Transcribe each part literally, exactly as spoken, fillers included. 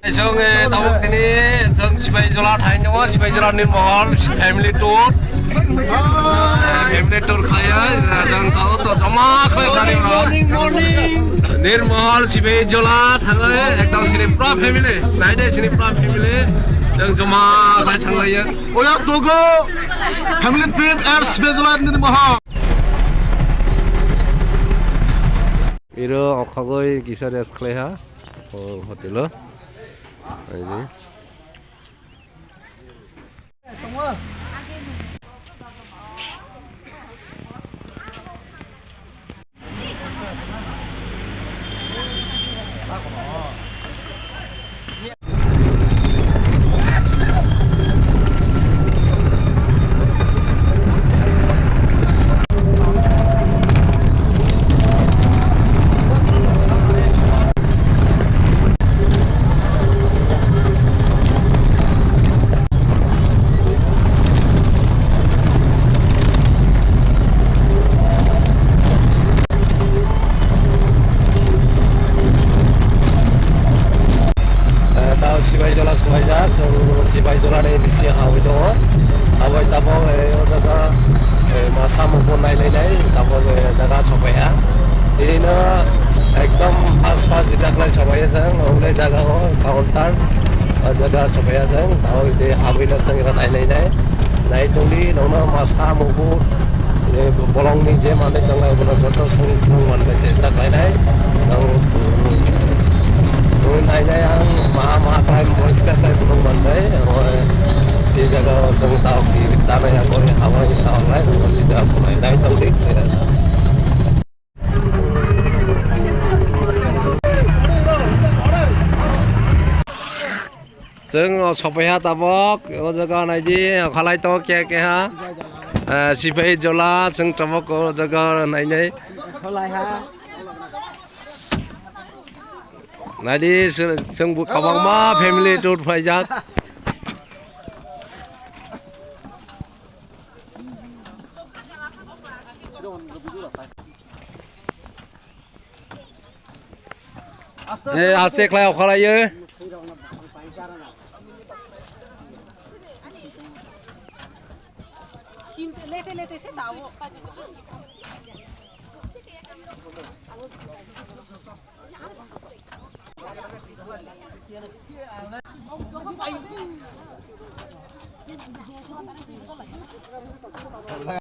Chwng, eh, tabuk tini chwng Sipaijala thai tongo, Sipaijala Nirmahal family tour. Eh, family tour khlaiya, eh, chwng tabuk to joma khlai thani. Morning, morning. Nirmahal Sipaijala thangwi ekdom sini pura family, naide sini pura family, chwng joma khlai thanglaiya. Oya togo family trip at Sipaijala Nirmahal. Iro okhagoi kisa rest khlaiha. O hotel o. Aini. Eh, tao Sipaijala sulaijak, chwng Sipaijala ni bisi hawi tongo. Aboni tabok, eh, o jaga, eh, ma samung bo nailainai, tabok, eh, jaga sopaiha. Tini no ekdom fast fast rijak lai sopai chwng, o jaga o counter, o jaga sopaiha chwng, tao ide hawi no chwng eba nailainai. Nai tongdi, nongno masa mubu, je bolongni je manwi tonglai, bono joto swng, swng manbai chesta khlainai. Nang, nang nainai ang maha, maha khlai, boiska khlai swng manbai. Oi, je jaga o swng tao ki tanai ang oi, hawai, hawai, oi, sida, nai tongdi. Chwng o sopaiha tabok, o jaga naidi, khalai tongo keha keha. Eh, Sipaijala, chwng tabok o jaga nainai. Naidi, chwng, chwng bo kwbangma family tour phaijak. Eh, aste khlai okhalaiyo. Lete lete se dawo.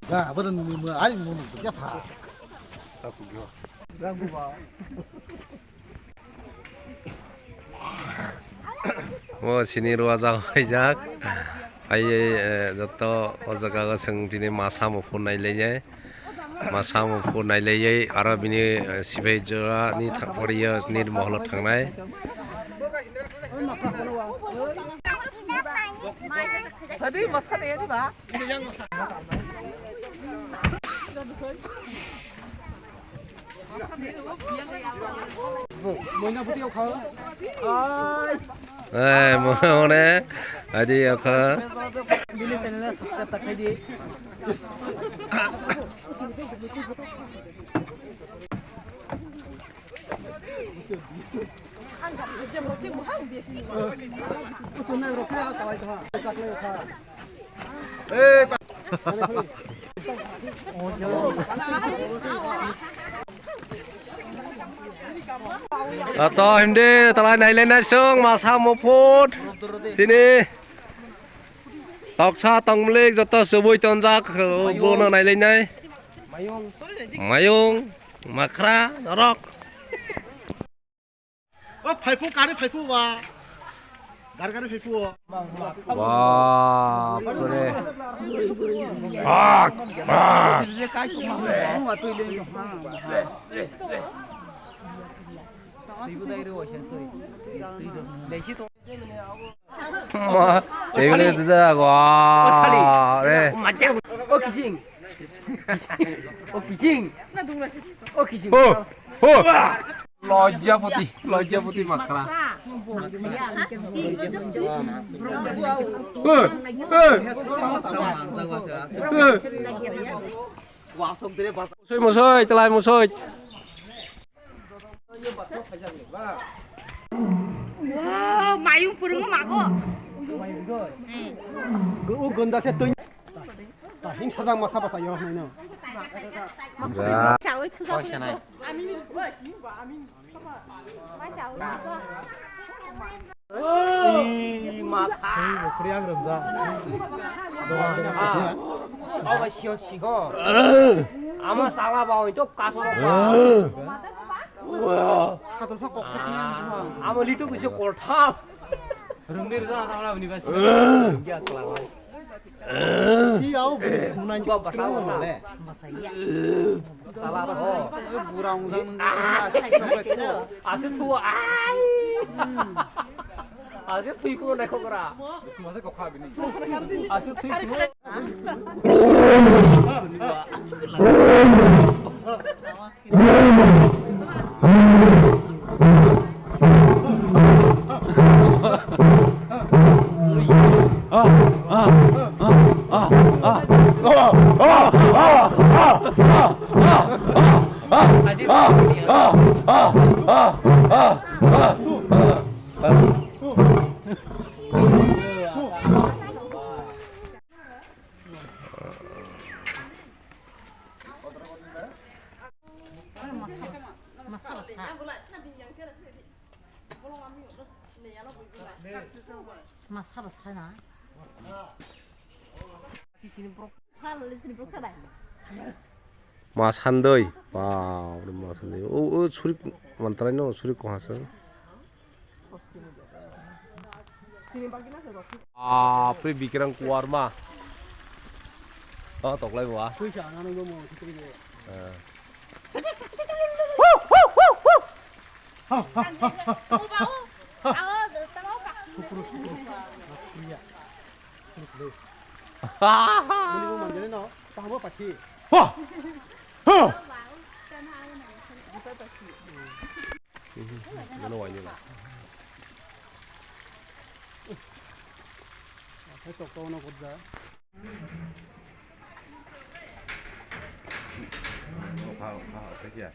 Ga, abada nini mo, ai mo, mo, ya pha. Bo sini ruajak haijak. Hai, eh, joto o jaga o chwng tini masa muphur nailainai. Masa muphur nailaiyai aro bini, eh, Sipaijala ni thang-, poriyo Nirmahal o thangnai. Eh, mone, mone, adi akha. Bini channel subscribe ta khaidi. Ato himde talai nailai naisong masa muphur sini toksa tongmlik joto subui tonjak bono nailainai mayung makhra norok. O phaiphuk, gari phaiphuk ba. Gari gari phaiphuk o. Bapre. Bak, bak. Ma, egle dida go. Re. O kising. O kising. O kising. Ho, ho. Lojjapoti, lojjapoti makhra. Ho, ho. Ho. Musoi, musoi, telai musoi. Wow, mayung purungo mago. Eh. O gonda se twi. Ta hing sajak masa basa yo hwnwi no. Sawi thusa. Oi, sanai. Oi, masa. Ei, bokri ang rwmjak. Ah, abo sio sigo. Ama sala ba oi to kaso ba. Khator pha kok khasinai ang buha. Amo litu kusi koltham. Rungni rwjak na tangla bini basi. Iya, kla bai. Iya, o bini khunai. Ba basa, basa. Basa, iya. Sala ro. Bura ung jang nung. Asu thu, ai. Asu thui ko nai khokra. Masa kok kha bini. Asu thui ko. Masa bwsai na. Ma sandoi. Wow, ma sandoi. O, o, suri mantrai no, suri kohasa. Ah, pri Bikrang Kuwarma. Oh, toklai ba. Puisa nang bo mo. Eh. Bini bo manjani no, tamo pathi. Ha! Ha! Mano wai ni ba. Athai tok tok no gotja. Okha, okha, okha kya?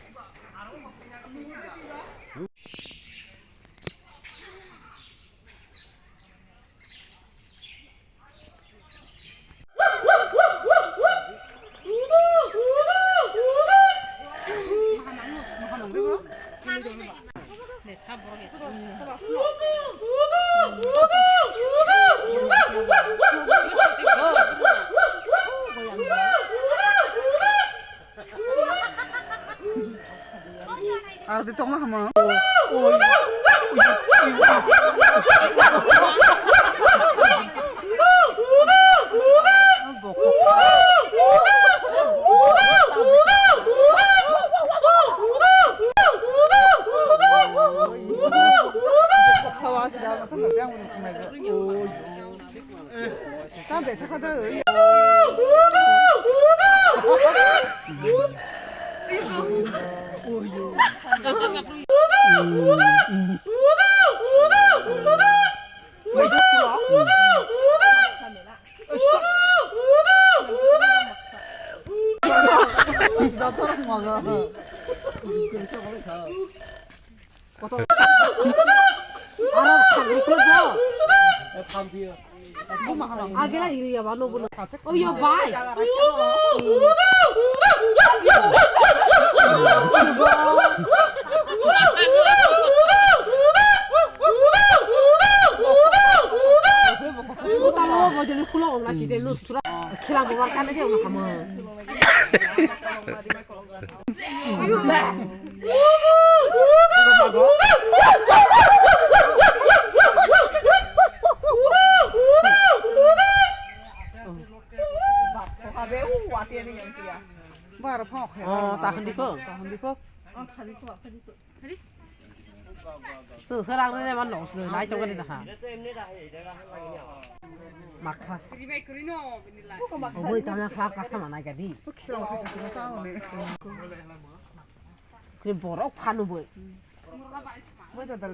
Aro di tongma hamo. Aro phan riklo bo. Agela iri ya ba no buno. Oh yo bai. Utalo bo jeni khulo ongla side lut thura. Khela bo war kane de ongla kamo. Bara phone khe. Oh, ta khandi ko. Ta khandi ko. Tu khe rang ne man long se nai to gani da ha. Makha. Oi, tama khlap ka sama nai gadi. Kisa kisa kisa sa ne. Kini borok phanu boi. Boi da da.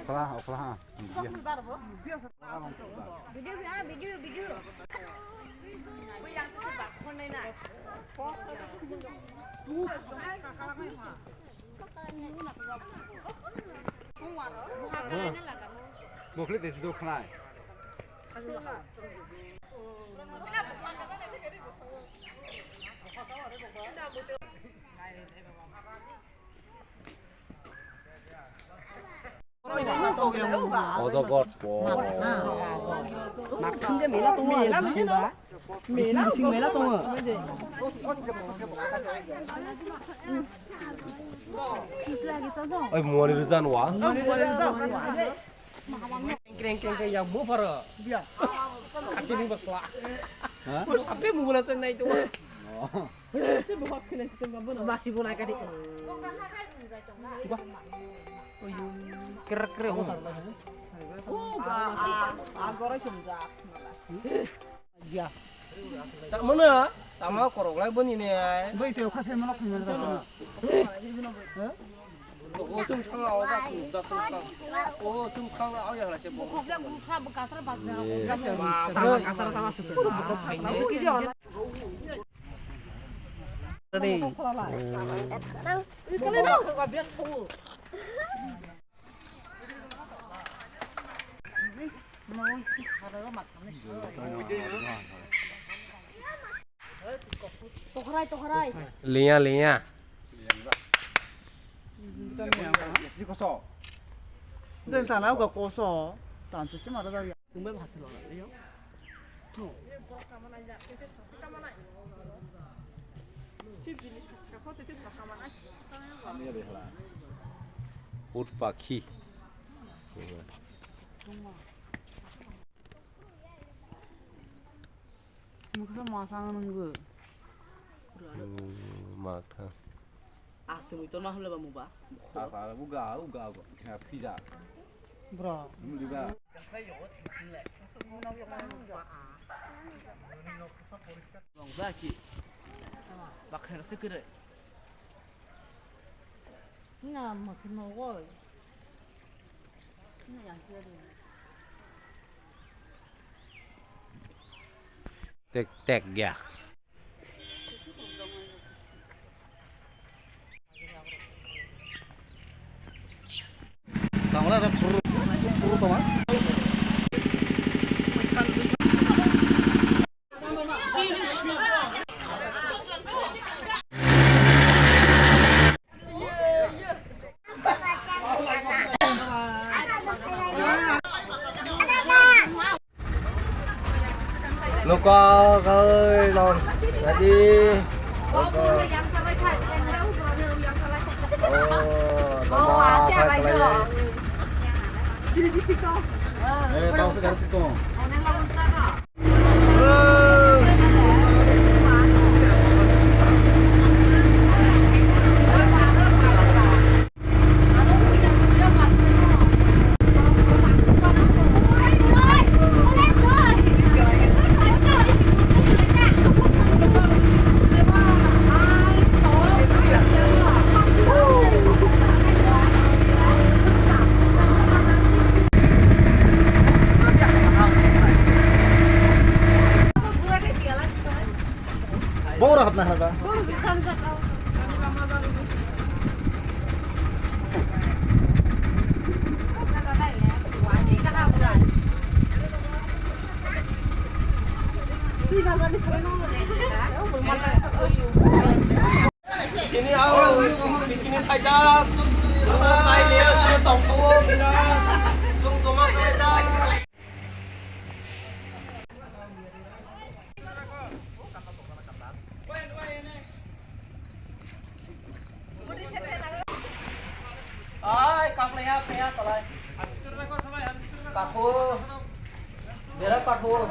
Okla, okla, ha. Video, video, video. Mokli de do khnai. Ojo god po. Bising bising mela tongo. Oi muani rijan wa. Kreng kreng kreng yang bo pharo. Biya. Kati ni basla. Ha? Bo sape mubula sen nai to. Oh. Masi bo nai kati. Wah. Oyu. Kre kre ho. Uga a a goro sumja. Ya. Tak mana? Tama korok lai boni ne ai. Bai teo kha phe malok phe malok. Ha? O sum sanga o da ku da sum sanga. O sum sanga o ya la se bo. Khobya gusa bu kasar bak ja. Ma tama kasar tama su. Puru bu khobya. Ready. Nang, kale no. Tokhrai, tokhrai. Liya, liya. Jeng tala ga koso. Tan susi mara da. Ut pakhi. Mukha masang nunggu. Hmm, makha. Asumui to ma hule ba muba. Apa uga uga uga. Kena pizza. Bro. Muliba. Bangsa ki. Bakher se kere. Nga masuk mau gol. Nga yang kiri. Tek tek ya. Tangla da thuru thuru tama. Nuko kai lon. Jadi. Nuko. Oh, nama kai kalai. Eh, tahu sekarang itu. Bora hapna harba. Tini au, tini khaijak, tini tongkho, tini joma khaijak. Ai, kaplaiha, plaiha, talai. Kakhu. Bera patho.